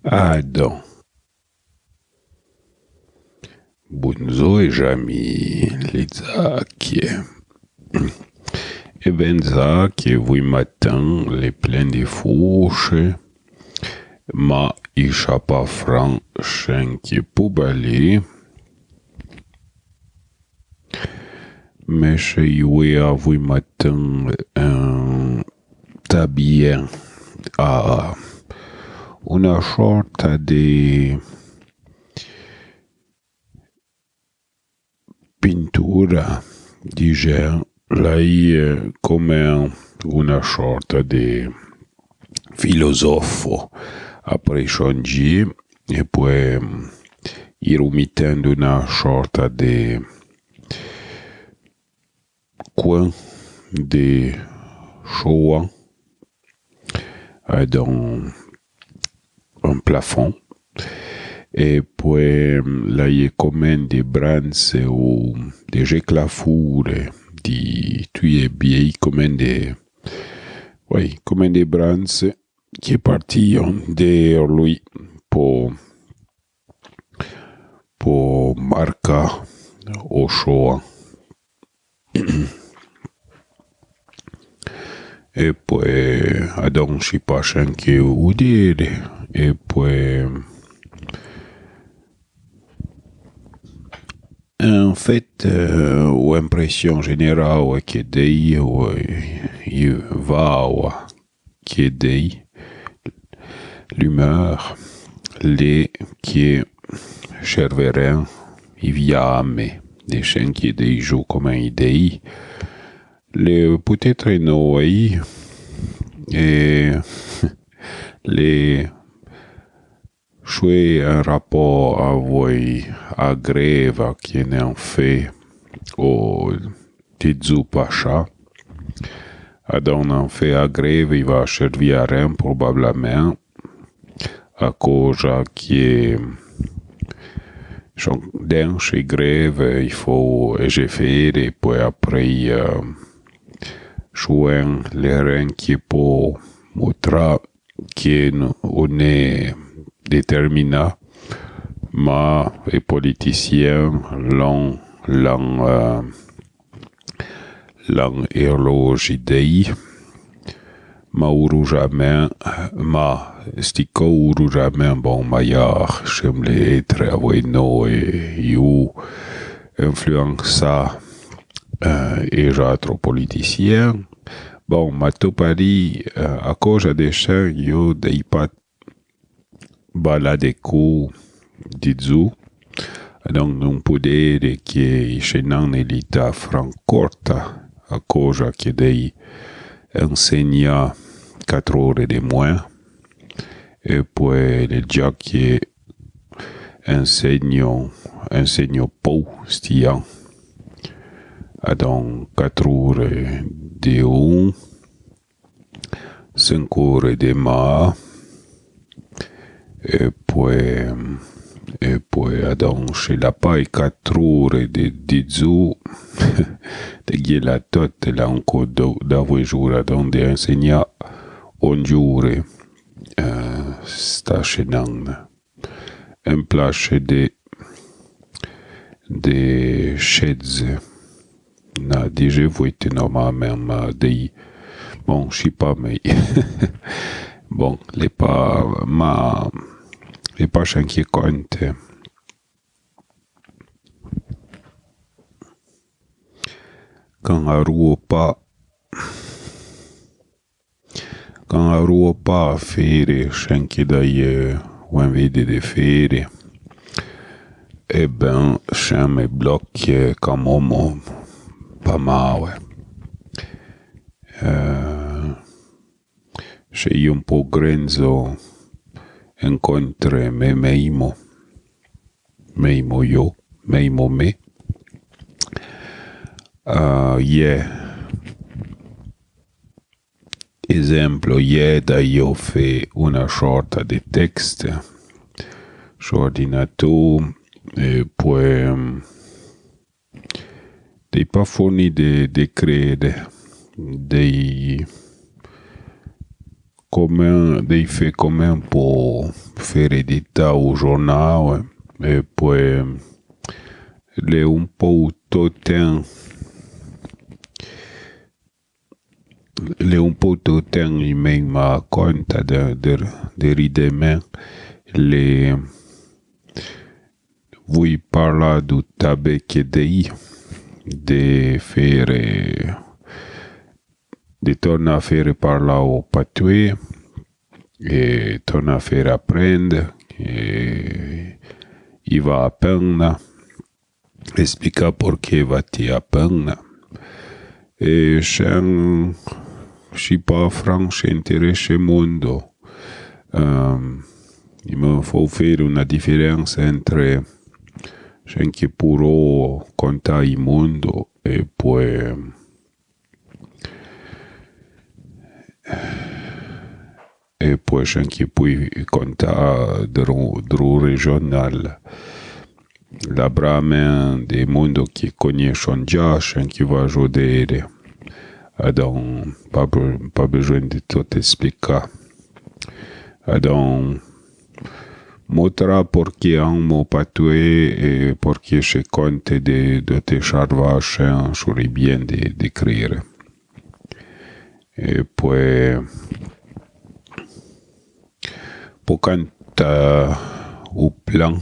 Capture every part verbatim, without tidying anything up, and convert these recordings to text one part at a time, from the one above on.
Adon. Bondzor, j'ami, le Dzakye. E ben, Dzakye, avoué matin, l'é plin de fouche, ma i cha pa fran chin que pou balé. Mé che i voué avoué matin, eh, tabien a una sorta de pintura, dizèn, l'ai, eh, comme una sorta de filozofo, apré chondjé, e poué, mm, i ro mitin d'una sorta de coin de chouan, adon un plafon, e poué, mm, l'ai comme de branse o de j'éclafure di tuye biei, comme de, oui, comme de branse que partion de lui po, po marca o chouan. E poué, adon, chi pa chin que ou dire, e poué, en fait, eh, o impression générale que dei, o, i va, o, que dei, l'humeur, l'é que cherveren i viame de chin que dei jou comme i dei, l'é peut-être noi, e l'é choué en rapport avoué a grève que n'en fé o Tidzou Pacha. Adon n'en fé a grève, i va chervi a rin probablamin, a coja que son, den che grève i fo éje fére, poué apré, eh, chouin le rin que po motra que n-, on é détermina, ma e politicien l'an, l'an, eh, l'an erloji dei, ma urujamin, ma sti cou urujamin, bon, Maillard semble être avoué no e iou influensa, eh, e j'atro politicien. Bon, ma to pari, eh, a coja de chin, iou dei pa bala de cou Tidzou. Adon, non pou dire que i chenan l'ita fran corta, a coja que dei ensegna quatre ore de moins, e poué le dza que ensegno, ensegno pou sti an. Adon, quatre ore de un, cinq ore de ma, e poué, e poué, adon, che l'a pa e quatre ore de Tidzou, de gué la tote, l'a anco do-, d'avoué jour, adon, de ensegna on jour, eh, sta chenan. En place de, de chèze. Na, dizé voué te normalmin, ma dei, bon, chi pa, mé, bon, l'é pa, ma, l'é pa chin que conte. Can aruo pa Can aruo pa a fére chin que dai, eh, o envide de fére, e ben, chin me bloque can momo pa maue. Eh, che i un po grenzo encontre me meimo, meimo io, meimo me. Ah, yeah. Esemplo, ié d'aio fé una sorta de texte su ordinator, e poué, mm, dei pa forni de, de crede, dei comèn, dèi fé comèn po fére édità u jornâl, é poué l'è un pou to ten, l'è un pou to ten i mèima conta de, de, de ri de mèn, l'è Vui parlâ du tabè que dèi, de fére, de tornâ fére parlâ o patoué, é tornâ fére aprende, é i va a penna, explica porqué va-ti a penna. É chen, chi pa fran, chen interesse mondo. Ehm, i me fou fére una diferensa entre chen que pouró contâ i mondo é poué, é poué chen que pui contâ dru, dru regional. L'a bramèn de mondo que cognèchon dza, chen que va jodére. Adon, pa be-, pa bezoin de tot explica. Adon, motrâ porqué amo patoué é porqué che conte de, de te charvâ chen, choré bien de, de écrire. É poué, po canta u plan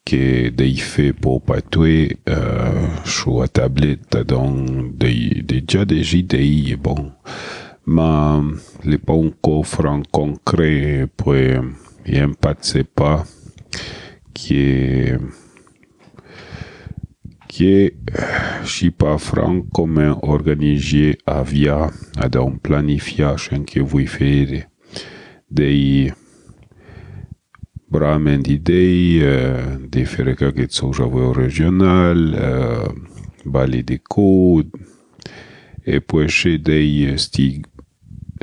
que dèi fé po patoué, eh, chu a tableta, don dèi, dèi dza dèi dèi, bon. Ma l'è pa un co fran concret, poué, i empatse pa que, que chi pa fran comèn organizé a via, adon planifià chen que vui fére. Dèi bramèn de dèi, eh, de fére caque tsouja avoué o regional, eh, bali de cou, é poué che dèi sti,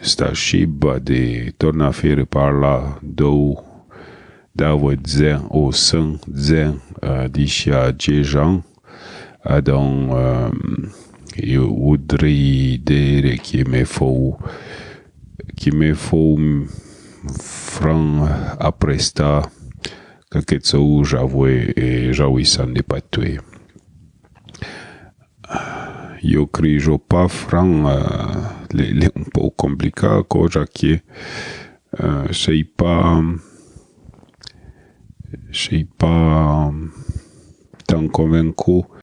sta chiba de tornâ fére parlâ dou, d'avoué dzen o sen dzen, eh, dichia dzejan, Adon, eh, i voudrì dére que me fou, que me fou fran aprestâ caque tsouja avoué é j'avouissan de patoué. Yo crijo pa fran, eh, l'è, l'è un pou complicâ, cosa que, eh, sei pa, sei pa tan convencu